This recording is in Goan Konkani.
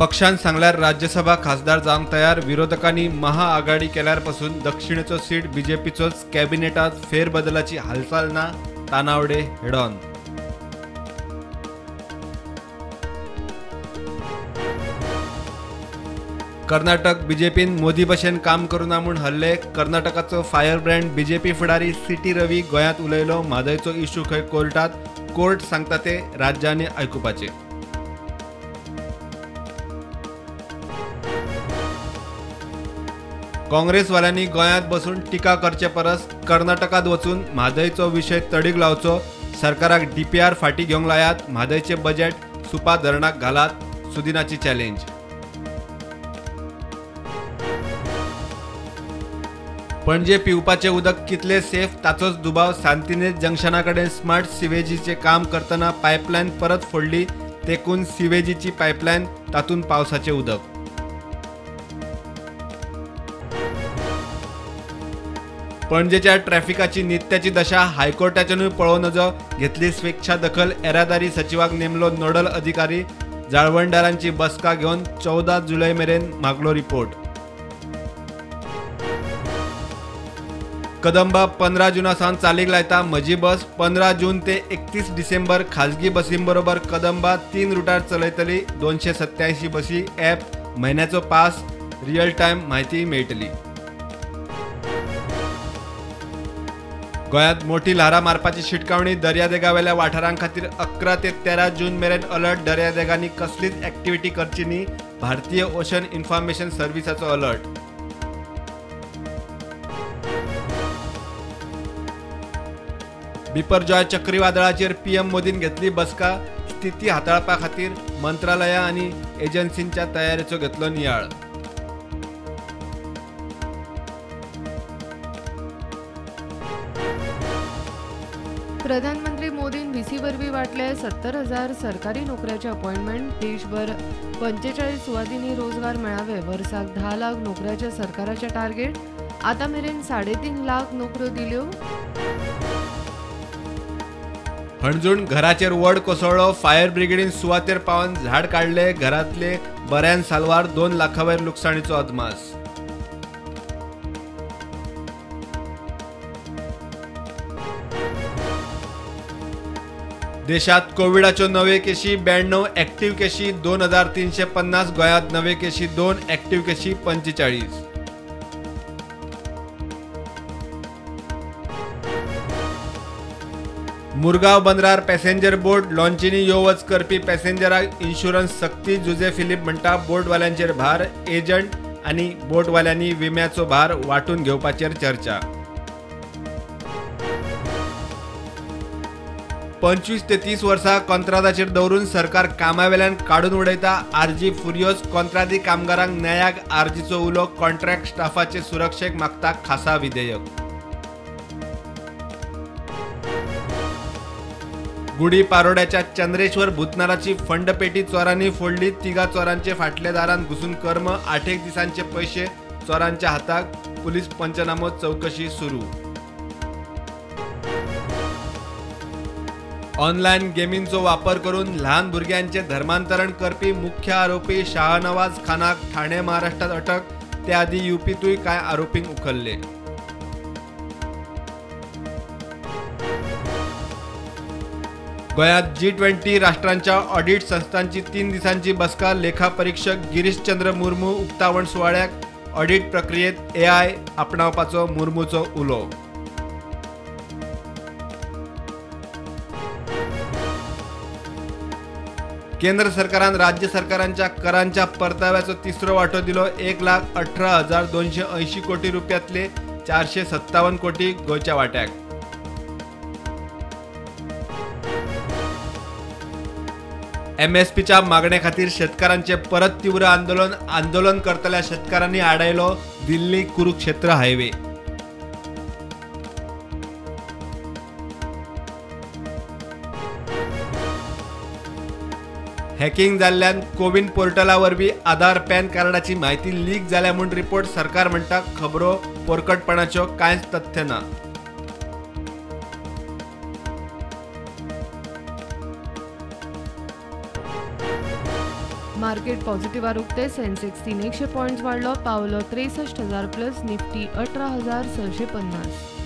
पक्षान सांगल्यार राज्यसभा खासदार जावंक तयार. विरोधकांनी महाआघाडी केल्यार पासून दक्षिणेचो सीट बीजेपीचोच. कॅबिनेटात फेरबदलाची हालचाल ना. Tanavade head on. Karnataka बीजेपीन Modi भशेन काम करूना म्हूण हल्ले. कर्नाटकाचो फायर ब्रँड बीजेपी फुडारी सीटी रवी गोंयांत उलयलो. म्हादयचो इश्यू खंय कोर्टात, कोर्ट सांगता ते राज्यांनी आयकुपाचें. काँग्रेसवाल्यांनी गोंयांत बसून टिका करचे परस कर्नाटकांत वचून म्हादयचो विशय तडीक लावचो. सरकाराक डीपीआर फाटीं घेवंक लायात. म्हादयचें बजेट सुपा धरणाक घालात. सुदिनाची चॅलेंज. पणजे पिवपाचें उदक कितलें सेफ ताचोच दुबाव. सांतिनेज जंक्शना कडेन स्मार्ट सिवेजीचें काम करतना पायपलायन परत फोडली. तेकून सिवेजीची पायपलायन, तातूंत पावसाचें उदक. पणजेच्या ट्रॅफिकाची नित्याची दशा हायकोर्टाच्यानूय पळोवं नजो. घेतली स्वेच्छा दखल. येरादारी सचिवाक नेमलो नोडल अधिकारी. जाळवणदारांची बसका घेवन 14 जुलय मेरेन मागलो रिपोर्ट. कदंबा 15 जुना सावन चालीक लायता म्हजी बस. 15 जून ते 31 डिसेंबर खाजगी बसींबरोबर कदंबा 3 रुटार चलयतली 287 बसी. ॲप, म्हयन्याचो पास, रियल टायम म्हायती मेळटली. गोंयांत मोठी ल्हारां मारपाची शिटकावणी. दर्यादेगावेल्या वाठारां खातीर 11 ते 13 जून मेरेन अलर्ट. दर्यादेगांनी कसलीच ऍक्टिव्हिटी करची न्ही. भारतीय ओशन इन्फॉर्मेशन सर्व्हिसाचो अलर्ट. बिपरजॉय चक्रीवादळाचेर पीएम मोदीन घेतली बसका. स्थिती हाताळपा खातीर मंत्रालयां आनी एजन्सींच्या तयारेचो घेतलो नियाळ. प्रधानमंत्री मोदीन व्हीसी वरवीं वांटले 70,000 सरकारी नोकऱ्याचे अपॉइंटमेंट. देशभर 45 सुवातींनी रोजगार मेळावे. वर्साक 10 लाख नोकऱ्याचे सरकाराचे टार्गेट. आतां मेरेन 3.5 लाख नोकऱ्यो दिल्यो. हणजूण घराचेर वड कोसळ्ळो. फायर ब्रिगेडीन सुवातेर पावन झाड काडले. घरांतले बऱ्यान साल्वार. 2 लाखां वयर लुकसाणीचो अदमास. देशात कोविडाच्यो नवे केशी 92, ऍक्टिव्ह केशी 2350. गोंयांत नवे केशी 2, ऍक्टिव्ह केशी 45. मुरगांव बंदरार पॅसेंजर बोट लॉन्चींनी यो वच करपी पॅसेंजराक इन्शुरन्स सक्ती. जुझे फिलीप म्हणटा बोटवाल्यांचेर भार. एजंट आनी बोटवाल्यांनी विम्याचो भार वांटून घेवपाचेर चर्चा. 25 ते 30 वर्सां कॉंत्रादाचेर दवरून सरकार कामावेल्यान काडून उडयता. आरजी फुरियोज. कॉंत्रादी कामगारांक न्यायाक आरजीचो उलो. कॉन्ट्रॅक्ट स्टाफाचे सुरक्षेक मागता खासा विधेयक. गुडी पारोड्याच्या चंद्रेश्वर भूतनाराची फंडपेटी चोरांनी फोडली. 3 चोरांचे फाटल्या दारांत घुसून कर्म. 8 दिसांचे पैसे चोरांच्या हाताक. पुलीस पंचनामो चौकशी सुरू. ऑनलायन गेमींचो वापर करून ल्हान भुरग्यांचे धर्मांतरण करपी मुख्य आरोपी शाहनवाज खानाक ठाणे महाराष्ट्रात अटक. त्या आधी युपीतूय कांय आरोपींक उखल्ले. गोंयांत G20 राष्ट्रांच्या ऑडिट संस्थांची 3 दिसांची बसका. लेखा परीक्षक गिरीश चंद्र मुर्मू उक्तावण सुवाळ्याक. ऑडिट प्रक्रियेत एआय आपणावपाचो मुर्मूचो उलो. केंद्र सरकारान राज्य सरकारांच्या करांच्या परताव्याचो तिसरो वांटो दिलो. 1,18,280 कोटी रुपयांतले 457 कोटी गोंयच्या वांट्याक. एमएसपीच्या मागणे खातीर शेतकारांचे परत तीव्र आंदोलन. आंदोलन करतल्या शेतकारांनी आडायलो दिल्ली कुरुक्षेत्र हायवे. हॅकिंग जाल्ल्यान कोविन पोर्टला वरवीं आधार पॅन कार्डाची म्हायती लीक जाल्या म्हूण रिपोर्ट. सरकार म्हणटा खबरो पोरकटपणाच्यो, कांयच तथ्य ना. मार्केट पॉझिटिव्हार उक्ते. सेन्सेक्स 300 पॉयंट्स वाडलो, पावलो 63,000 प्लस. निफ्टी 18,650.